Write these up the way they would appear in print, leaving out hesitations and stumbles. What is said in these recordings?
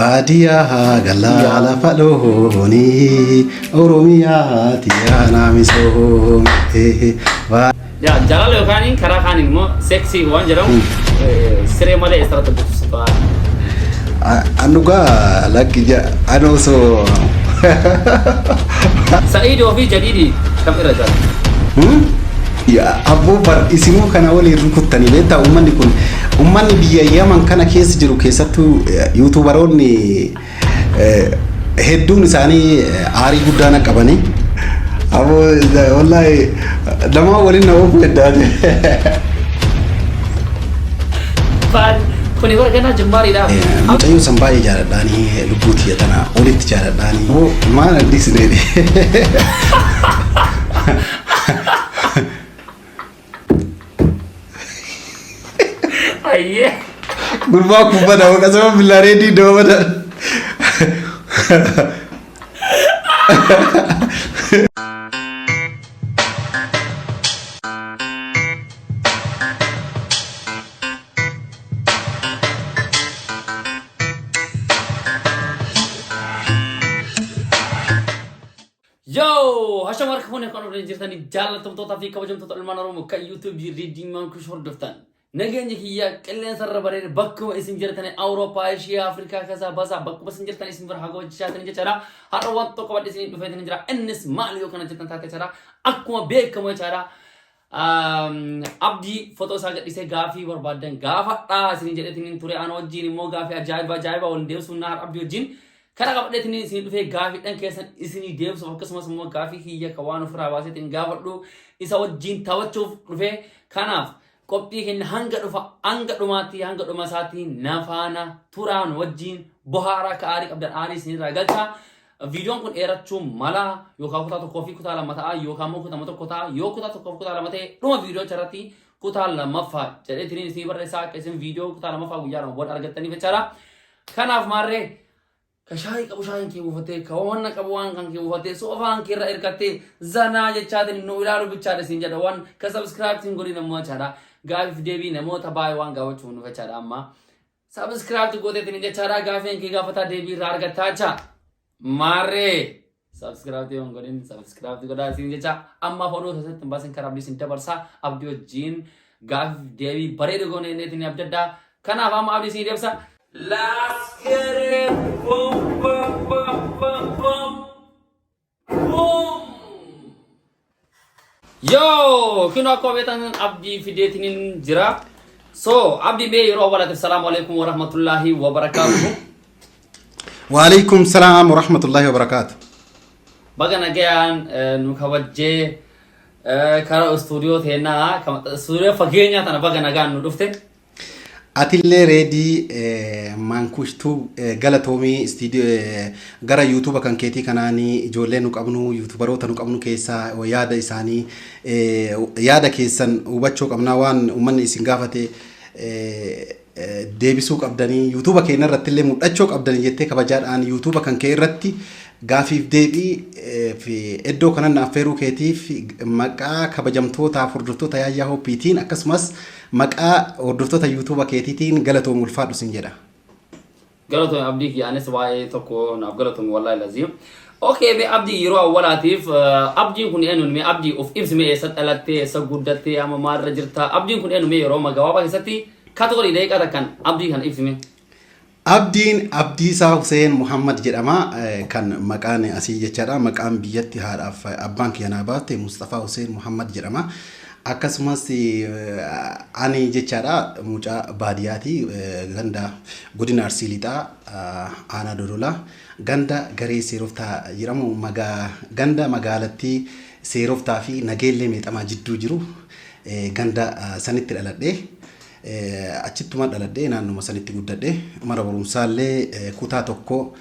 Baadiyyaa galaa lafa loonii Oromiyaa tiyyaa naamisoome. Yaa jaalala yookaan karaa kaaniin immoo seksii waan jedhamu siree malee eessarratti hojjetu si ba'a. An dhugaa lakki an osoo Sa'iidoo fi Jadiidii kam irra jaalata? Abboo bar isinuu kana waliin rukuttanii beektaa? Uummanni kun, uummanni biyya Yaman kana keessa jiru, keessattuu yuutuubaroonni hedduun isaanii aarii guddaa na qabanii. Aboo wallaahi nama waliin na oofuu heddaati. Kuni bara ganaa jimmaariidha. Mucayyoo san baay'ee jaaladhaanii, lubbuu tiyya tana olitti jaaladhaanii. Maal addisneedhe. Ayyee. Gurbaa kun bada akkasuma billaareetii doo bada. Yoo hashama harka fuunee kan waliin jirtanii jaallatamtootaa fi kabajamtoota ilmaan Oromoo kan YouTube Riidii Maankush hordoftan. Nageenya kiyya qilleensa irra bareeda bakkuma isin jirtan Awurooppaa, Eeshiyaa, Afrikaa keessaa basaa bakkuma isin jirtan isin bira haa gabachishaatanii jechaadha. Har'a waan tokko qabadhe isin dhufeetanii jira. Innis maal yoo kana jettan taate jechaadha. Akkuma beekamu jechaadha. Abdii fotoo isaa gadhiisee gaafii barbaaddan gaafadhaa isin jedheetiin ture. Ana wajjin immoo gaafii ajaa'iba ajaa'iba wal deebisuun naar Abdii wajjin kana qabadheetiin isin dhufee gaafiidhaan keessan isinii deebisuuf, akkasumas immoo gaafii kiyya kan waan ofirraa baaseetiin gaafadhu isa wajjin taphachuuf dhufee. Kanaaf qophii keenya hanga dhufa hanga dhumaatti, hanga dhuma isaatti nafaana turaan wajjin bohaaraa akka aarii qabdan aarii isinirraa galchaa. Viidiyoon kun dheerachuu mala, yookaan kutaa tokkoo fi kutaa lama ta'a yookaan immoo kutaa tokko ta'a. Yoo kutaa tokkoo fi kutaa lama ta'e, dhuma viidiyoo irratti kutaa lammaffaa jedheetiin isinii barreessaa, akka isin viidiyoo kutaa lammaffaa guyyaa 2 booda argattaniif jechaadha. Kanaaf maarree, ka shaayii qabu shaayiin kee buufattee, ka waan qabu waan kan kee buufattee, soofaan kee irra hirkattee zanaa jechaatiin nu ilaalu bichaadha isin jedha. Waan ka subscribe siin godhin ammoo jechaadha. Gaafiif deebii namoota baay'ee waan gaafachuuf nu jechaadha amma. Subscribe gooteetiin jechaadha, gaafiin kee gaafataa deebii irraa argattaa jecha. Maarree subscribe yoo hin godhin subscribe godhaa isin jecha. Ammaaf oduu keessatti hin baasin, karaa abdii isin dabarsaa. Abdii wajjin gaafiif deebii bareeda goone inneetiin abdaddaa. Kanaaf amma abdii isin deebisa. Let's get it! Boom, boom, boom, boom, boom. Boom! Yoo, kinoo akkuma beektan abdii fideetiin jira. So, abdii mee yeroo awwaalaatiif salaamu alaikum wa rahmatullahi wa barakaatuhu. Waalaikum salaam wa rahmatullahi wa barakaatu. Baga nagayaan nu kabajjee karaa istuudiyoo teennaa, istuudiyoo fageenyaa tana baga nagaan nu dhufte. Atillee Reedii Maankushtuu galatoomii. Istiidiyoo gara yuutuuba kan keetii kanaanii ijoollee nu qabnu, yuutuubaroota nu qabnu keessaa yaada isaanii, yaada keessan hubachuu qabnaa, waan uummanni isin gaafate deebisuu qabdanii, yuutuuba keenya irratti illee mul'achuu qabdanii jettee kabajaadhaan yuutuuba kan kee irratti gaafiif deebii fi iddoo kanan na affeeruu keetiif maqaa kabajamtootaaf hordoftoota Yaayyaa Hooppiitiin akkasumas maqaa hordoftoota yuutuuba keetiitiin galatoomi, ulfaadhu sin jedha. Galatoomi abdii kiyya, anis waa'ee tokko naaf galatoomi, wallaahi laziim. Okay, mee abdii yeroo awwalaatiif abdiin kun eenyuun? Mee abdii of ibsi, mee eessa dhalattee, eessa guddattee, amma maalirra jirta? Abdiin kun eenyu? Mee yeroo gabaabaa keessatti kategorii daqiiqaa takkaan abdii kana ibsi mee. Abdiin Abdiisaa Huseen Muhammad jedhama. Kan maqaan asii jechaadha. Maqaan biyyatti haadhaaf abbaan kiyya naa baafte Mustafaa Huseen Muhammad jedhama. Akkasumas ani jechaadha mucaa baadiyyaati. Ganda godina Arsii Lixaa, aanaa Dodolaa, ganda Garee Seeroftaa jedhamu, ganda magaalattii Seeroftaa fi Nageellee Meexamaa jidduu jiru, ganda sanitti dhaladhe. Achittuma dhaladhee naannuma sanitti guddadhe. Mana barumsaallee kutaa tokko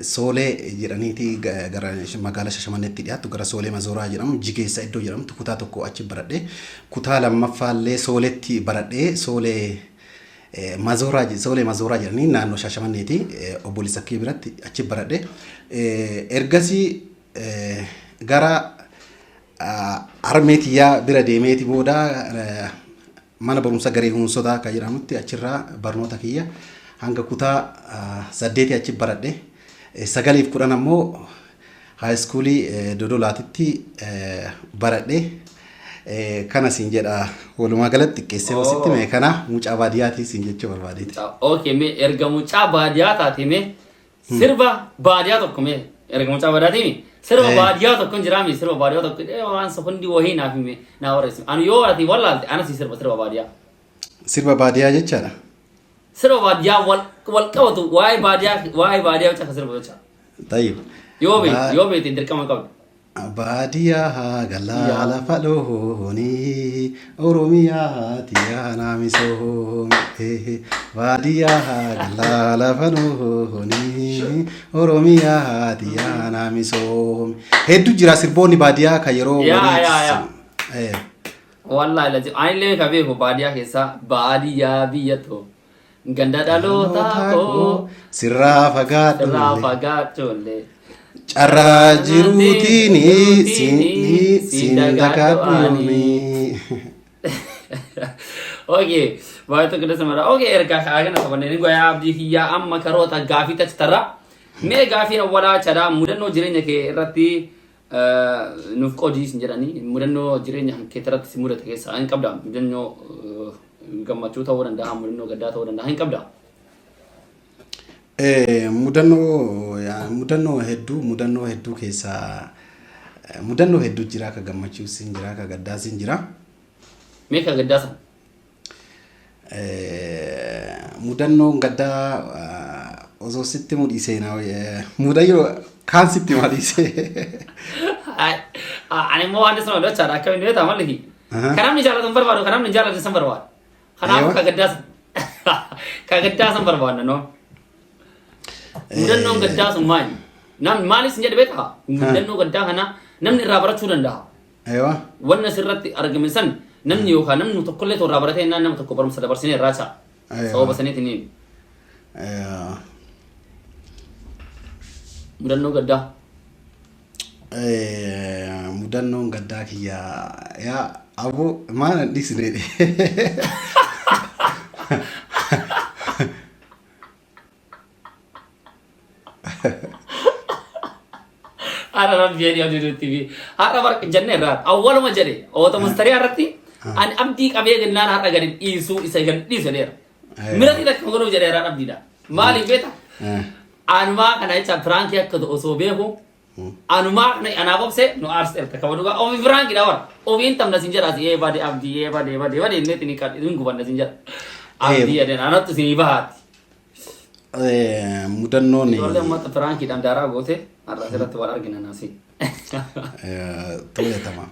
Soolee jedhaniiti gara magaalaa Shashamanneetti dhiyaattu, gara Soolee Mazooraa jedhamu, Jigeessa iddoo jedhamtu kutaa tokko achi baradhe. Kutaa lammaffaallee Sooletti baradhe. Soolee Mazooraa, Soolee Mazooraa jedhanii naannoo Shashamanneeti, obboleessa kiyya biratti achi baradhe. Ergasii gara harmee tiyyaa bira deemeeti booda mana barumsa Garee Huunsotaa kan jedhamutti achirraa barnoota kiyya Hanga kutaa 8 achi baradhe. 9 fi 10 ammoo high schoolii Dodolaatitti baradhe. Kana siin jedha, walumaa galatti xiqqeessee hositti mee kana mucaa baadiyyaatii siin jechuu barbaadeeti. Okay, mee erga mucaa baadiyyaa taate, mee sirba baadiyyaa tokko, mee erga mucaa baadiyyaati sirba baadiyyaa tokko hin jiraami, sirba baadiyyaa tokko waan hundi wahii naaf hime, naa barreessi. Ani yoo ati wallaalte ana si sirba, sirba baadiyyaa. Sirba baadiyyaa jechaadha. Sirba baadiyyaa wal wal qabatu, waa'ee baadiyyaa, waa'ee baadiyyaa jecha sirba jecha. Tayyib. Yoo beekte, yoo beekte dirqama qabdu. Baadiyyaa galaa lafa loonii, Oromiyaa tiyyaa naamisoome. Baadiyyaa galaa lafa loonii, Oromiyaa tiyyaa naamisoome. Hedduu jira sirboonni baadiyyaa kan yeroo Yaa, yaa, yaa. Wallaahi lazi anillee ka beeku baadiyyaa keessaa baadiyyaa biyya too ganda dhalootaa koo Sirraa fagaadhu. Sirraa fagaadhullee. Carraa jiruutiin siin dagaadhu. Okay, baay'ee tokko dasa mara. Okay, ergaa kaagana sabanneen goyaa abdii kiyyaa amma karoota gaafii tachitarra. Mee gaafii awwalaa chadhaa mudannoo jireenya kee irratti nuuf qoodii sin jedhanii, mudannoo jireenya kee irratti si mudate keessaa hin qabdaa? Mudannoo gammachuu ta'uu danda'a, mudannoo gaddaa ta'uu danda'a, hin qabdaa? Mudannoo hedduu, mudannoo hedduu keessaa mudannoo hedduu jira, ka gammachuus hin jira, ka gaddaas hin jira. Mee ka gaddaa sana? Mudannoon gaddaa osoo sitti mudhiisee mudayyoo kaan sitti mudhiisee. Ani immoo waan sana dachaadha, akkamiin beektaa malli? Kan namni jaallatu hin barbaadu, kan namni hin jaallanne san barbaadu. Kanaafuu ka gaddaa san barbaadna no. Mudannoon gaddaa sun maali? Namni maalis hin jedhe beektaa? Mudannoo gaddaa kana namni irraa barachuu danda'a. Wanna sirratti argame san namni yookaan namni tokkollee irraa baratee nama tokko barumsa dabarsinee irraa caa. Sababa saniitiin mudannoo gaddaa. Mudannoon gaddaa kiyya yaa aboo maal hin dhiisne. Har'a rabbi jedhee abdii nutti fi har'a bar jenne irraa awwaluma jedhe oota mustariyaa irratti ani abdii qabee gennaan har'a gadi dhiisuu isa gadi dhiisu jedheera. Miratii takka godhuuf jedheera abdiidha. Maaliif beekta? Anumaa kana jecha prankii akka osoo beeku anumaa kana anaaf obse nu aarseerta kaba dhugaa ofii prankiidha bara ofiin tamna sin jedhaas ee bade abdii ee bade bade bade inni itti hin gubanna sin jedha. Abdii jedheen anattu isinii bahaati. Mudannoon Ijoollee uummata prankiidhaan daaraa goote har'a asirratti wal argina naasi. To'atama.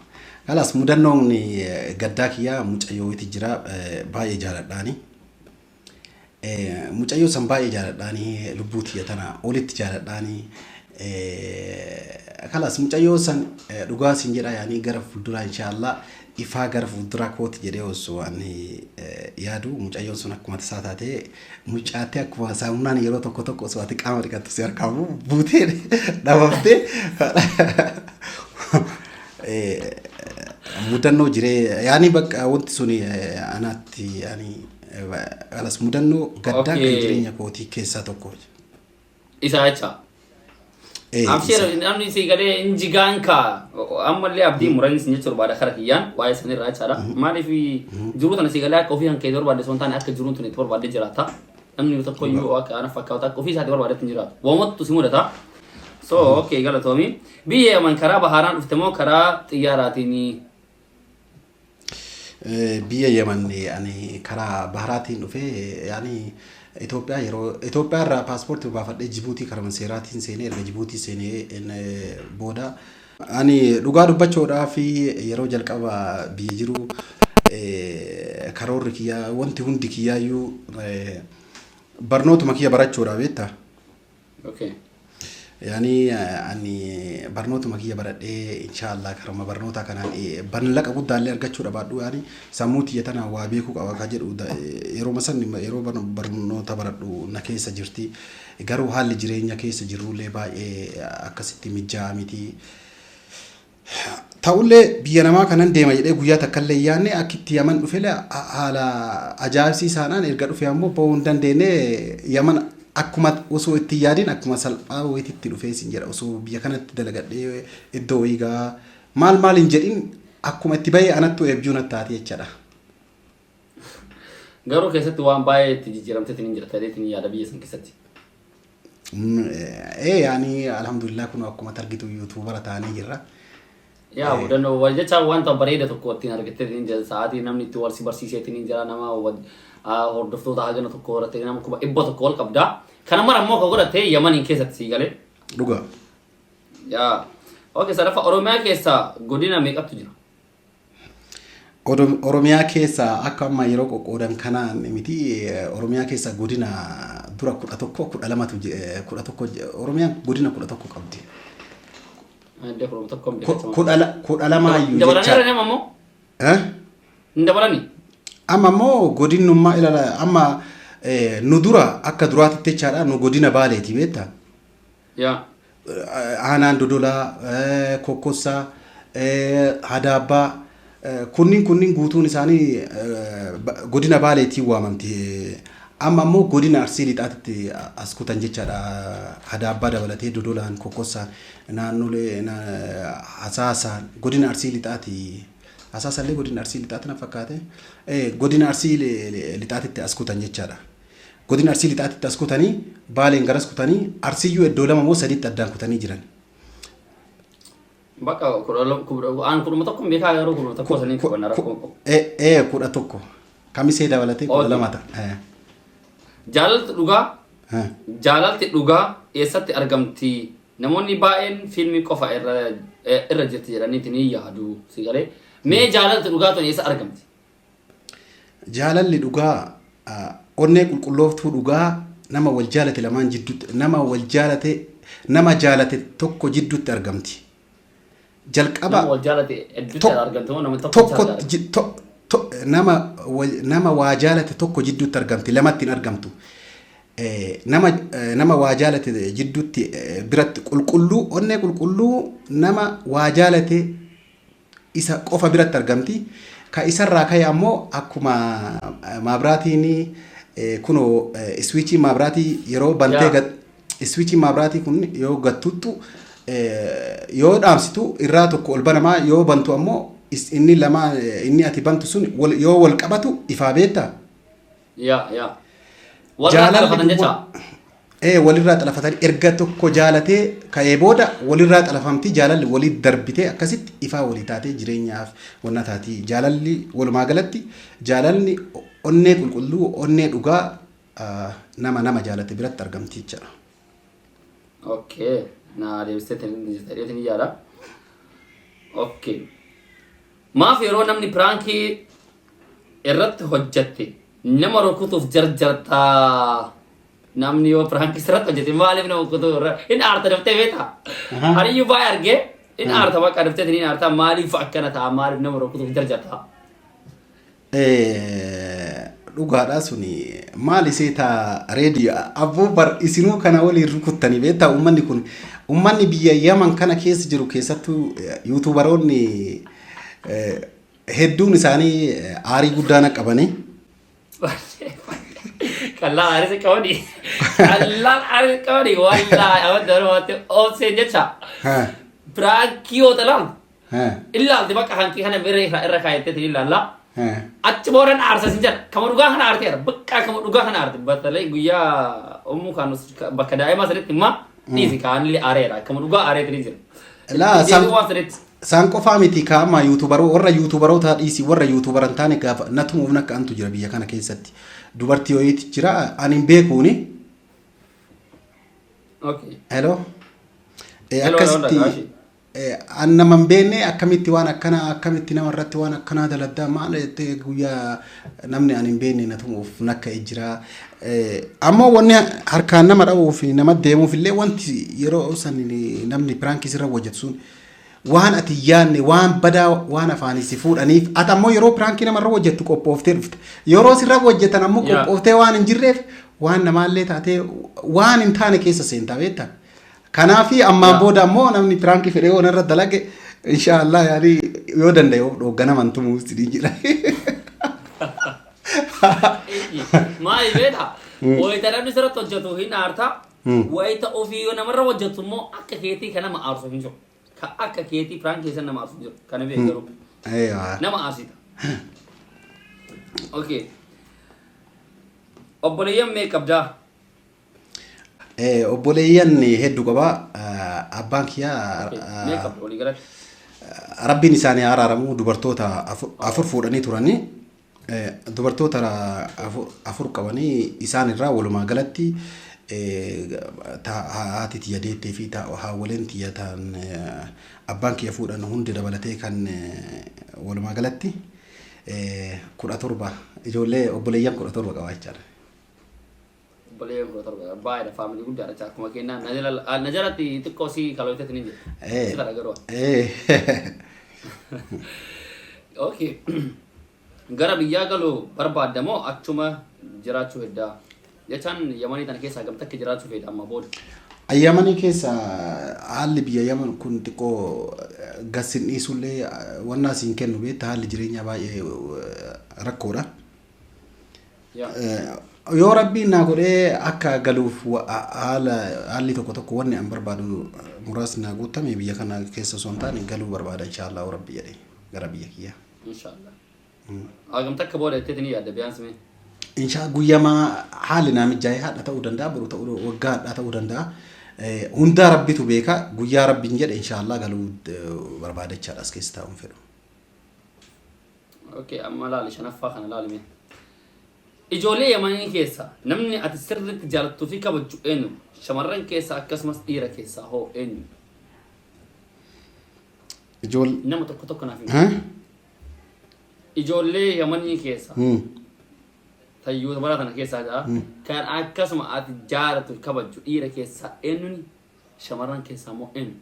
Kalaas mudannoon gaddaa kiyyaa mucayyootu jira, baay'ee jaaladhaani. Mucayyoo san baay'ee jaaladhaani, lubbuu tiyya tana olitti jaaladhaani. Kalaas mucayyoo san dhugaa sin jedha, yaanii gara fuulduraa inshaallah ifaa gara fuulduraa kooti jedhee osoo ani yaadu, mucayyoon sun akkuma tasaa taatee mucaattee akkuma saamunaan yeroo tokko tokko osoo ati qaama dhiqattu si harkaa buutee dhabamtee. Mudannoo jiree yaani bakka wanti suni anaatti yaani alas mudannoo gaddaa kan jireenya kootii keessaa tokko. Isa jecha. Abshir, namni si galee injigaan kaa ammallee abdii muranii sin jechuu barbaada kara kiyyaan waa'ee sanirraa jechaadha. Maaliif jiruu tana si galee akka ofii kan kee barbaadde osoo hin taane akka jiruun tun itti barbaadde jiraata. Namni tokko iyyuu akka ana fakkaatu akka ofii isaatti barbaadetti hin jiraatu. Waamatu si mudata. So okay, galatoomi. Biyya Yaman karaa bahaaraan dhufte moo karaa xiyyaaraatiin? Biyya Yaman ani karaa baharaatiin dhufee, yaani Itoophiyaa yeroo Itoophiyaa irraa paaspoortii baafadhee Jibuutii karaa seeraatiin seenee, erga Jibuutii seenee booda ani dhugaa dubbachuudhaaf yeroo jalqaba biyya jiru karoorri kiyyaa wanti hundi kiyyaayyuu barnootuma kiyya barachuudha, beektaa. Yaani ani barnootuma kiyya baradhee inshaallah karama barnoota kanaan mallaqa guddaallee argachuu dhabaadhu, yaani sammuu tiyya tana waa beekuu qaba ka jedhu yeroo san yeroo barnoota baradhu na keessa jirti. Garuu haalli jireenya keessa jirrullee baay'ee akkasitti mijaa'aa miti. Ta'ullee biyya namaa kanan deema jedhee guyyaa takka illee yaadne akkitti Yaman dhufelee haala ajaa'ibsiisaadhaan erga dhufe ammoo bahuu hin dandeenye. Yaman akkuma osoo itti yaadin akkuma salphaa wayititti dhufee sin jedha. Osoo biyya kanatti dalagadhee iddoo wayii gaa maal maal hin jedhin akkuma itti bahee anattu eebjuu natti taate jechaadha. Garuu keessatti waan baay'ee itti jijjiiramteetiin hin jira ta'eetiin yaada biyya san keessatti. Ee, yaani alhamdulillah, kun akkuma argitu YouTuber ta'anii jirra. Yaa, mudannoo wal jecha wanta bareeda tokko ittiin argatteetiin jira. Sa'aatii namni itti wal si barsiiseetiin hin jira, nama hordoftoota hagana tokko horattee nama 100,000 ol qabda. Kana mara immoo ka godhatte Yamaniin keessatti sii galee. Dhugaa. Yaa. Okay, sadaffaa, Oromiyaa keessa godina meeqatu jira? Oromiyaa keessa akka amma yeroo qoqqoodan kanaan miti. Oromiyaa keessa godina dura 11, 12tu, 11. Oromiyaan godina 11 qabdi. Iddoo 11 hin beekamu. 12 iyyuu Dabalanii jecha. nama immoo? Eh? Hin dabalanii? Amma immoo godinummaa ilaala, amma nu dura akka duraatitti jechaadha, nu godina Baaleeti, beektaa? Yaa. Aanaan Dodolaa, Kokkossaa, Hadaabbaa, kunniin guutuun isaanii godina Baaleetiin waamamti. Amma immoo godina Arsii Lixaatitti as kutan jechaadha. Hadaabbaa dabalatee Dodolaan, Kokkossaan, naannolee Hasaasaan godina Arsii Lixaati. Hasaasallee godina Arsii Lixaati na fakkaate. Godina Arsii Lixaatitti as kutan jechaadha. Godina Arsii Lixaatitti as kutanii, Baaleen garas kutanii, Arsiyyuu iddoo lama moo sadiitti addaan kutanii jiran. Bakka 12, aan 11 hin beekaa, garuu 11 sanii qabanna rakkoo qabu. Ee, 11. Kamisee dabalatee 12 ta'a. Jaalalti dhugaa jaalalti dhugaa eessatti argamti? Namoonni baay'een fiilmii qofa irra jirti jedhaniiti ni yaadu, si galee? Mee jaalalti dhugaa tun eessa argamti? Jaalalli dhugaa onnee qulqullooftuu dhugaa nama wal jaalate lamaan jidduutti, nama wal jaalate, nama jaalate tokko jidduutti argamti. Jalqaba Nama wal jaalate hedduutti argamti moo nama tokko tokko jaalate? Nama waa jaalate tokko jidduutti argamti, lamatti hin argamtu. Nama waa jaalate jidduutti, biratti qulqulluu, onnee qulqulluu nama waa jaalate isa qofa biratti argamti. Ka isarraa ka'e ammoo akkuma maabraatiin kunoo switchii maabraatii yeroo bantee switchii maabraatii kun yoo gattuttu, yoo dhaamsitu irraa tokko ol banamaa, yoo bantu ammoo inni lama, inni ati bantu sun yoo wal qabatu ifaa, beektaa? Yaa. Warra xalafatan jecha. Ee, walirraa xalafatanii erga tokko jaalatee ka'ee booda walirraa xalafamti, jaalalli walii darbitee akkasitti ifaa walii taatee jireenyaaf wanna taati. Jaalalli walumaa galatti jaalalli onnee qulqulluu, onnee dhugaa nama nama jaalate biratti argamti jechaadha. Okay. Na deebistee ta'eetiin yaada. Okay. Maaf yeroo namni prankii irratti hojjatte nama rukutuuf jarjartaa? Namni yoo prankii sirratti hojjete maaliif nama rukutuu irra hin aarta daftee, beektaa? Hariyyuu baay'ee argee hin aarta, bakka daftee hin aarta. Maaliif akkana ta'a? Maaliif nama rukutuuf jarjartaa? Dhugaadha suni. Maal isee taa reedi abboo bar isinuu kana waliin rukuttanii, beektaa? Uummanni kun, uummanni biyya Yaman kana keessa jiru, keessattuu YouTuberoonni hedduun isaanii aarii guddaa na qabanii. Qallaan aarisa qabani. Qallaan aarisa qabani. Wallaahi amadda walumaatti obseen jecha. Prankii yoo xalaan ilaalti bakka hankii kana bira irra kaayatteetiin ilaalla. Achi boodan aarsa sin jedha. Kama dhugaa kana aarteera. Bakka kama dhugaa kana aarte. Battalee guyyaa ummuu kan bakka daa'imaa sanitti immoo dhiisi kaanillee aareera. Kama dhugaa aareetiin jira. Laa, Waan sanitti. Isaan qofaa miti kaama YouTuberoo, warra YouTuberoota dhiisi, warra YouTuber hin taane gaafa natumuuf nakka antu jira biyya kana keessatti. Dubartii wayiitu jira, ani hin beekuuni. Hello. Hello, Akkasitti hello, an nama hin beekne akkamitti waan akkanaa, akkamitti nama irratti waan akkanaa daladdaa maal jettee guyyaa namni ani hin beekne na tumuuf nakka'e jira. Ammoo wanni harkaan nama dha'uu fi nama deemuuf illee wanti yeroo san namni prankii sirra hojjetu sun waan ati hin yaadne, waan badaa, waan afaanii si fuudhaniif, ati ammoo yeroo prankii namarra hojjettu qophooftee dhufte. Yeroo sirra hojjetan ammoo qophooftee waan hin jirreef waan namaallee taatee waan hin taane keessa seentaa, beektaa? Kanaafi ammaan booda ammoo namni prankii fedhee waan irra dalage Inshaallah, yaani yoo danda'e of dhoogganaman tumuu sidii jira. Maali beektaa? Wayita namni sirratti hojjetu hin aarta. Wayita ofii yoo namarra hojjetu immoo akka keetii kan nama aarsu hin jiru. Kan akka keetii prank keessan nama aarsu hin jiru. Kana beeku garuu. Eeyyaa. Nama aarsita. Okay. Obboleeyyan meeqa qabdaa? Obboleeyyan hedduu qaba. Abbaan kiyyaa Meeqa qabda walii galatti? Rabbiin isaanii araaramu, dubartoota afur fuudhanii turanii, dubartoota afur qabanii, isaan irraa walumaa galatti haati tiyya deettee fi haawwaleen tiyya ta'an abbaan kiyya fuudhan hundi dabalatee kan walumaa galatti 17, ijoollee obboleeyyan 17 qaba jechaadha. Obboleeyyan 17 baay'eedha, family guddaadha. Akkuma kennaa na jalatti xiqqoo si kalooyitetti ni jira. Si fedha garuu. Okay. Gara biyyaa galuu barbaadda moo achuma jiraachuu heddaa? Jechaan Yamanii tana keessaa gamtakki jiraachuu fedha amma booda? Yamanii keessa haalli biyya Yaman kun xiqqoo gasin dhiisullee wannaa siin kennu beekta, haalli jireenyaa baay'ee rakkoodha. Yoo Rabbiin naa godhee akka galuuf haala haalli tokko tokko wanni an barbaadu muraasni naa guutame, biyya kana keessa osoo hin taane galuu barbaada, inshaallah, Rabbi jedhee gara biyya kiyyaa. Inshaallah. Hagam takka booda jetteeti ni yaadda biyaan simee? Inshaa guyyamaa haalli naa mijaa'ee, haadha ta'uu danda'a, boru ta'uu, waggaa hadhaa ta'uu danda'a. Hundaa Rabbitu beeka. Guyyaa Rabbiin jedhe inshaallah galuu barbaada jechaadha, as keessa taa'uun fedhu. Okay, amma laali, shanaffaa kana laalime. Ijoollee Yamanii keessa namni ati sirriitti jaalattuu fi kabajju eenyu? Shamarran keessa akkasumas dhiira keessaa hoo eenyu? Ijoollee. Nama tokko tokko naaf himi. Ijoollee Yamanii keessa tayyuuta bara kana keessaa jira. Kan akkasuma ati jaalattu fi kabajju dhiira keessaa eenyuni? Shamarran keessaa immoo eenyu?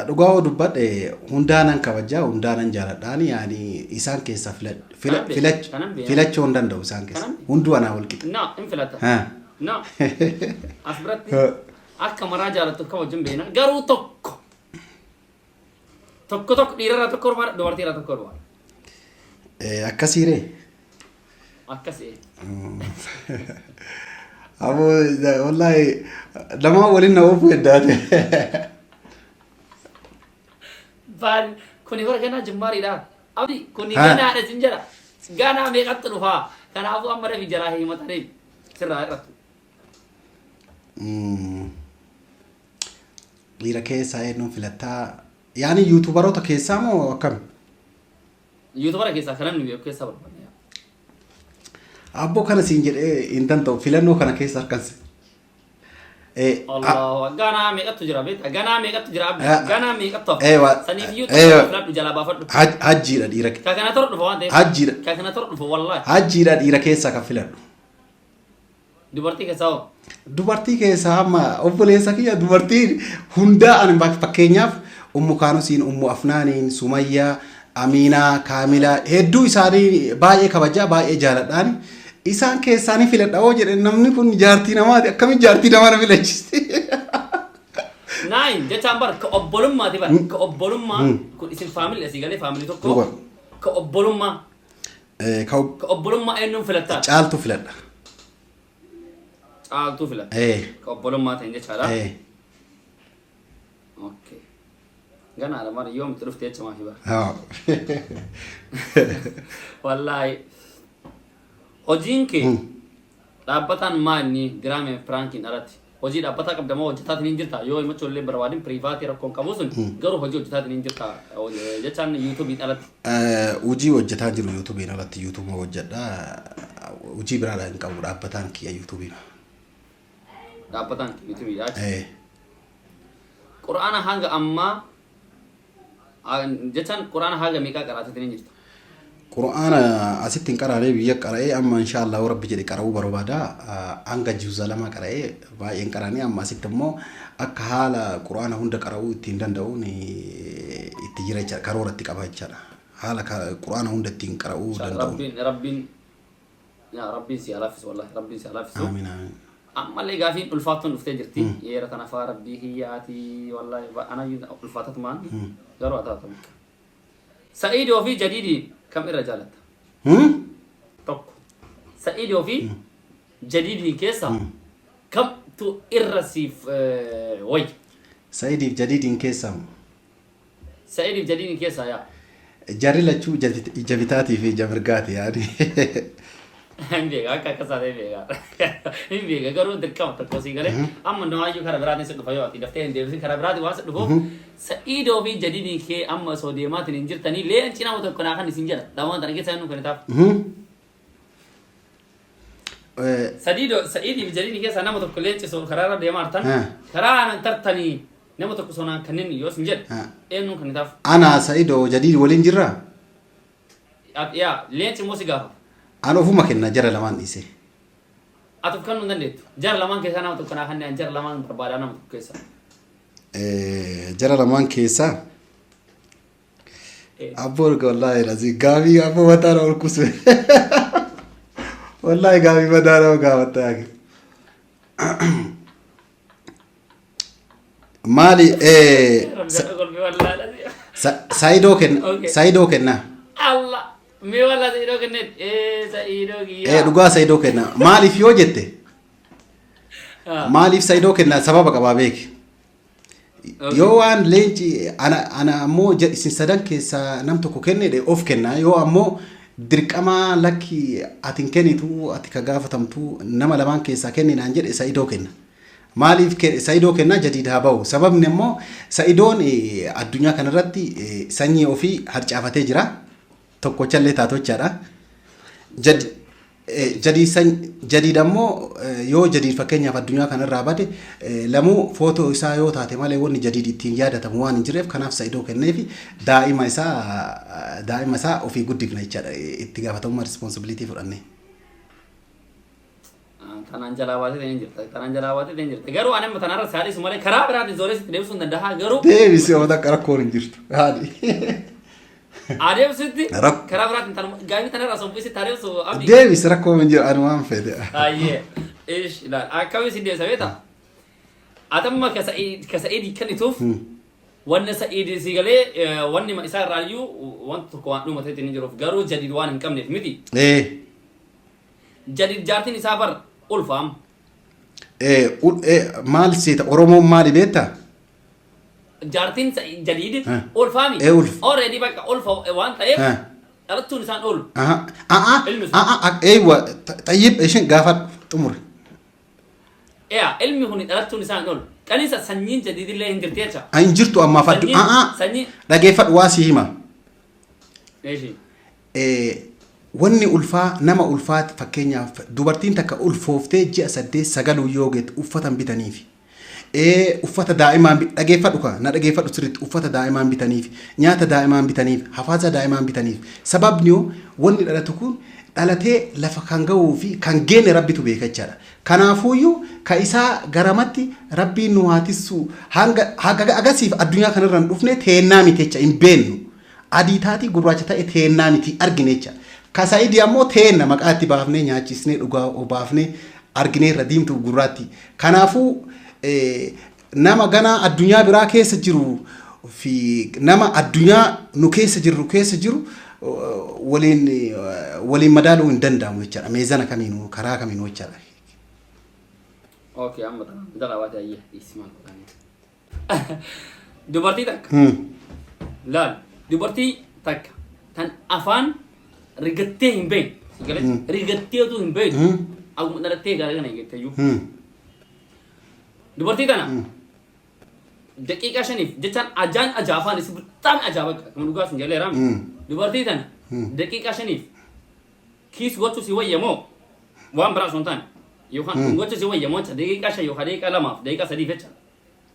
Dhugaa yoo dubbadhe hundaanan kabajaa, hundaanan jaaladhaani, yaani isaan keessaa Kanan beeka, kanan beeka. filachuu hin danda'u isaan keessa. Kanan beeka. Hunduu anaa wal qixa. Na, hin filata. Ha. Na, as biratti akka maraa jaalattu kabajju hin beekna. Garuu tokko. Tokko tokko, dhiirarraa tokko barbaada, dubartiirraa tokko barbaada. Akkasiiree. Akkas. Aboo, wallaahi nama waliin na oofuu heddaate. Baal kuni bara ganaa jimmaariidha. Abdi, kuni Ha. ganaadha sin jedha. Ganaa meeqatti dhufaa? Kanaafuu amma dafi jalaa himatanii sirraa hir'attu. Dhiira keessaa eenyuun filattaa? Yaani YouTuberoota keessaa moo akkam? YouTubera keessaa kan namni beeku keessaa barbaadna. Abboo, kana siin jedhee hin danda'u, filannoo kana keessa harkansi. Allah, ganaa meeqattu jira beektaa? Ganaa meeqattu jira, Abdi? Ganaa meeqattu hafa? Saniif iyyuu tokko filadhu, jalaa baafadhu. Hajjiidha dhiira. Ka kana tora dhufa waan ta'eef. Hajjiidha. Ka kana tora dhufa wallaahi. Hajjiidha dhiira keessaa kan filadhu. Dubartii keessaa hoo? Dubartii keessaa amma obboleessa kiyya, dubartii hundaa ani fakkeenyaaf Ummu Kaanusiin, Ummu Afnaaniin, Sumayyaa, Amiinaa, Kaamilaa hedduu isaanii baay'ee kabajaa, baay'ee jaaladhaan. Isaan keessaa ni filadha hoo jedhe, namni kun jaartii namaati, akkamitti jaartii namaa na filachisti? Naayin jechaan bar ka obbolummaati bar ka obbolummaa kun isin family asii galee family tokko Dhuga. ka obbolummaa Ka ka obbolummaa eenyuun filattaa? Caaltu filadha. Caaltuu filatta. Ka obbolummaa ta'in jechaadha. Okay. Ganaadha mara yoom itti dhufte jecha maafi bara. Haa. Wallaahi. Hojiin kee dhaabbataan maa inni diraamee prankiin alatti? Hojii dhaabbataa qabda moo hojjetaatiin hin jirta? Yoo himachuu illee barbaadin private rakkoon qabu sun, garuu hojii hojjetaatiin hin jirta jechaan YouTubeiin alatti. Hojii hojjetaa jiru YouTubeiin alatti YouTubeuma hojjedha. Hojii biraadha hin qabu, dhaabbataan kiyya YouTubeiin. Dhaabbataan YouTubeiidha. Qura'aana hanga ammaa jechaan qura'aana haga meeqaa qaraateetiin hin jirta? Qura'aana asitti hin qaraanee, biyya qara'ee, amma inshaallah Rabbi jedhe qara'uu barbaada. Hanga juuza 2 qara'ee, baay'een qaraanee, amma asitti immoo akka haala qura'aana hunda qara'uu ittiin danda'uun itti jira jechaadha. Karoora itti qaba jechaadha. Haala qura'aana hunda ittiin qara'uu danda'u. Rabbiin, yaa Rabbiin si haa laaffisu, wallahi Rabbiin si haa laaffisu. Amiin, amiin. Ammallee gaafiin ulfaattuun dhuftee jirti. Yeera tana faa rabbii kiyyaati wallaahi anayyuu ulfaatatumaan garuu haa taatu. Sa'iidoo fi Jadiidii kam irra jaalatta? Hmm? Tokko. Sa'iidoo fi Jadiidii keessaa kamtu irra siif wayya? Sa'idiif Jadiidiin keessaa Sa'idiif Jadiidii keessaa yaa. Jarri lachuu ija bitaatii fi ija mirgaati yaani. Hin beeka akka akkas taate hin beeka. Hin beeka garuu dirqama tokko sii galee amma nawaayyuu karaa biraatiin si dhufa yoo ati daftee hin deebisin karaa biraatiin waan si dhufuuf Sa'iidoo fi Jadiidii kee amma osoo deemaatiin hin jirtanii leenci nama tokko naa kan isin jedha. Lamaan tana keessaa inni kan taaf. Sadiidoo Sa'iidii fi Jadiidii keessaa nama tokko leenci osoo karaa irra deemaa jirtan karaa aanan tartanii nama tokko osoo naan kanneen yoo isin jedhe eenyuun kan taaf. Ana Sa'idoo Jadiid waliin jirraa? Yaa leenci immoo si gaafata. An ofuma kenna jara lamaan dhiisee. Ati of kennuu hin dandeettu. Jara lamaan keessaa nama tokko naa kanneen jara lamaan barbaadaa nama tokko keessaa. Jara lamaan keessaa abboo wallaahi lazii gaafii abboo mataa na ol kusu. Wallaahi gaafii mataa nama gaafatta yaake. Maali Saayidoo kenna Okay. Saayidoo kenna. Allah mee wallah Sa'iidoo kenneet ee Sa'iidoo kiyyaa. Dhugaa Saayidoo kenna. Maaliif yoo jette maaliif Saayidoo kenna sababa qabaa beeki. Yoo waan leenci ana ammoo isin sadan keessaa nam tokko kennedhe of kenna yoo ammoo dirqama lakki ati hin kennitu ati ka gaafatamtu nama lamaan keessaa kenni naan jedhe Sa'idoo kenna. Maaliif Sa'idoo kenna Jadiid haa bahu. Sababni ammoo Sa'idoon addunyaa kanarratti sanyii ofii harcaafatee jira. Tokkochallee taatochaadha. Jadiid ammoo yoo Jadiid fakkeenyaaf addunyaa kanarraa bade lamuu footoo isaa yoo taate malee wanni Jadiid ittiin yaadatamu waan hin jirreef kanaaf Sa'idoo kenneefi daa'ima isaa ofii guddifna jechaadha itti gaafatamummaa responsibility fudhannee. Tanaan jalaa baatee ta'ee jirta. Tanaan jalaa baatee ta'ee jirta. Garuu ani amma tanarra saadhisu malee karaa biraatiin zooree sitti deebisuu hin danda'a. Garuu Deebisi yoo takka rakkoon hin jirtu. Haadhi. Adeemsitti karaa biraatiin tanuma gaafii tanarraa sobbisitti adeemsu abdii. Deebisi rakkoon hin jiru ani waan fedhe. Ayyee. Ish ilaal akkamii si deebisa beektaa? Atamma ka Sa'id kennituuf wanni Sa'id si galee wanni isaa irraayyuu wanta tokko waan dhumateetti hin jiruuf garuu Jadiid waan hin qabneef miti. Jadiid jaartiin isaa bar ulfaam. Maal seeta Oromoon maali beektaa? Jaartiin Jadiid ulfaami. Ulfa. Already bakka ulfa waan ta'eef dhalachuun isaan oolu. Aha. A'a. Ilmi sun. A'a. Eeywa xayyib ishin gaafa xumure. Yaa ilmi kun dhalachuun isaan oolu. Qanisa sanyiin Jadiidillee hin jirti jecha. Hin jirtu ammaaf addu. A'a. Sanyii. Dhageeffadhu waa si hima. Eeshi. Wanni ulfaa nama ulfaati fakkeenyaaf dubartiin takka ulfooftee ji'a 8 9 yoo geette uffata hin bitaniifi. Uffata daa'imaan dhageeffadhu ka na dhageeffadhu sirriitti uffata daa'imaan bitaniif nyaata daa'imaan bitaniif hafaasa daa'imaan bitaniif sababni yoo wanni dhalatu kun dhalatee lafa kan gahuu fi kan geenne rabbitu beeka jechaadha. Kanaafuuyyuu ka isaa garamatti rabbiin nu haa tissu hanga haga agasiif addunyaa kanarra hin dhufne teennaa miti jecha hin beennu. Adii taati gurraacha ta'e teennaa miti argine jecha. Ka Sa'idii ammoo teenna maqaa itti baafnee nyaachisnee dhugaa obaafnee argineerra diimtuu gurraatti. Kanaafuu nama ganaa addunyaa biraa keessa jiru fi nama addunyaa nu keessa jirru keessa jiru waliin madaaluu hin danda'amu jechaadha. Meezana kamiinuu karaa kamiinuu jechaadha. Okay, amma tanaan jalaa baatee ayyee dhiisi maal godhanii. Dubartii takka. Laal dubartii takka tan afaan rigattee hin beekne. Galee rigattee utuu hin beekne. Akkuma dhalattee gara kana eeggatte iyyuu. Dubartii tana daqiiqaa 5f jechaan ajaan ajaa afaan isii bixxaan ajaa bakka kan dhugaa sin jaleera. Dubartii tana daqiiqaa 5f kiss gochuu si wayya moo waan biraa osoo hin taane yookaan dhungachuu si wayya moo daqiiqaa 5 yookaan daqiiqaa 2f daqiiqaa 3f jecha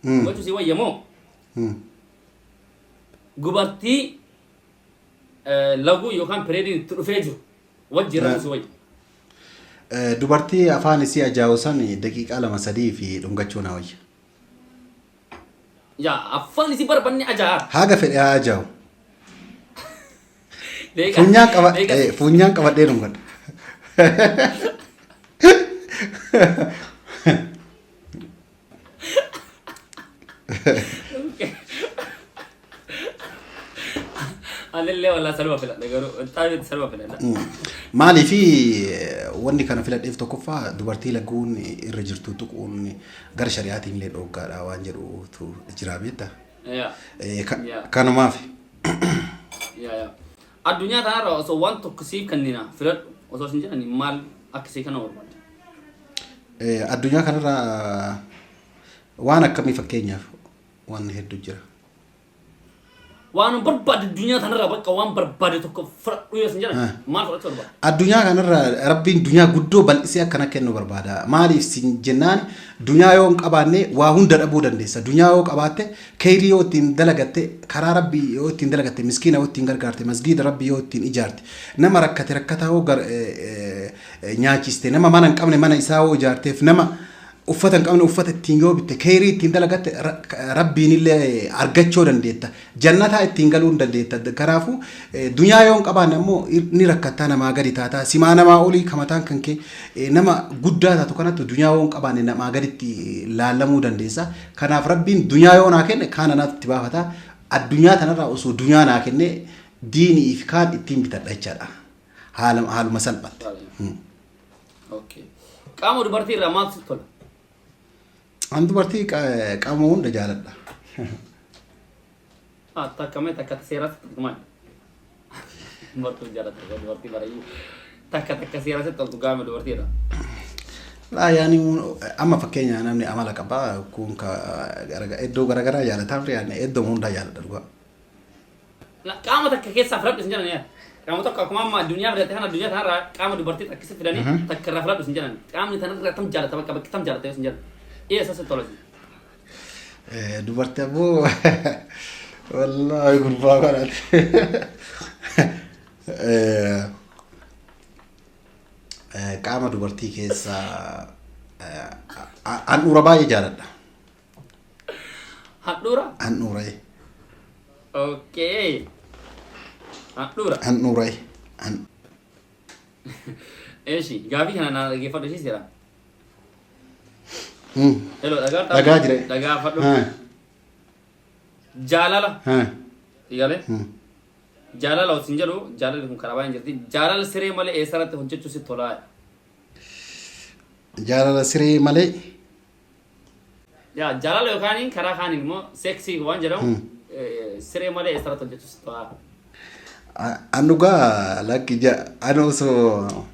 dhungachuu si wayya moo dubartii laguu yookaan periodiin itti dhufee jiru wajjin rafuu si wayya. Dubartii afaan isii ajaa'u san daqiiqaa 2 3 fi dhungachuu na wayya. Yaa afaan isii barbanni ajaa'aa. Haga fedhe haa ajaa'u. Funyaan qaba funyaan qabadhee dhungadha. Anillee wallaa sanuma filadha garuu xaabiitti sanuma filadha. Maaliifi wanni kana filadheef tokkoffaa dubartii laguun irra jirtu tuquun gara shari'aatiin illee dhooggaadha waan jedhutu jira beektaa. Yaa. Yaa. Kanumaaf. Yaa yaa. Addunyaa kanarra osoo waan tokko siif kennina filadhu osoo isin jedhani maal akka sii kana barbaadda? Addunyaa kanarra waan akkamii fakkeenyaaf waan hedduu jira. Waan barbaade addunyaa kanarra bakka waan barbaade tokko fudhadhu yoo isin jedhan maal fudhachuu barbaadda? Addunyaa kanarra Rabbiin dunyaa guddoo bal'isee akkana kennu barbaada. Maaliif sin jennaan dunyaa yoo hin qabaanne waa hunda dhabuu dandeessa. Dunyaa yoo qabaatte keyrii yoo ittiin dalagatte karaa Rabbii yoo ittiin dalagatte miskiina yoo ittiin gargaarte masgiida Rabbii yoo ittiin ijaarte nama rakkate rakkataa yoo nyaachiste nama mana hin qabne mana isaa yoo ijaarteef nama uffata hin qabne uffata ittiin yoo bitte keyrii ittiin dalagatte Rabbiin illee argachuu dandeetta. Jannataa ittiin galuu hin dandeetta. Kanaafuu dunyaa yoo hin qabaanne ammoo ni rakkattaa namaa gadi taataa. Simaa namaa olii kamataan kan kee nama guddaa taatu kanatti dunyaa yoo hin qabaanne namaa gaditti laallamuu dandeessa. Kanaaf Rabbiin dunyaa yoo naa kenne kaan anaatu itti baafata. Addunyaa tanarraa osoo dunyaa naa kenne diinii fi kaan ittiin bitadha jechaadha. Haaluma salphatti. Okay. Qaama dubartii irraa maaltu sitti tola? An dubartii qaama hunda jaaladha. Ah, takka mee takka seeraa sitti toltu maali? Dubartii jaalladha dubartii barayyuu. Takka takka seeraa sitti toltu qaama dubartii irraa. Laa yaani amma fakkeenya namni amala qaba kun ka iddoo garaagaraa jaalataa fi yaani iddoo hundaa jaaladha dhugaa. Qaama takka keessaa filadhu isin jedhan yaa. Qaama tokko akkuma amma addunyaa filatte kana addunyaa kanarraa qaama dubartii takka si fidanii takka irraa filadhu isin jedhan. Qaamni tanarraa tam jaalatta bakka bakki tam jaalatta isin jedhan. Eessa sitti tola isin? Dubartii ammoo wallaahi gurbaa kanaati. Qaama dubartii keessaa handhuura baay'ee jaaladha. Handhuura? Handhuura. Okay. Handhuura. Handhuura. Eeshi gaafii kana naa dhaggeeffadhu ishii seera. Hello dhagaa Dhagaa jira. Dhagaafadhu. Jaalala. Galee. Jaalala osoo hin jedhu jaalalli kun karaa baay'een jirti. Jaalala siree malee eessarratti hojjechuu sitti tolaa? Jaalala siree malee. Yaa jaalala yookaan karaa kaaniin immoo seeksii waan jedhamu siree malee eessarratti hojjechuu sitti tolaa? An dhugaa lakki an osoo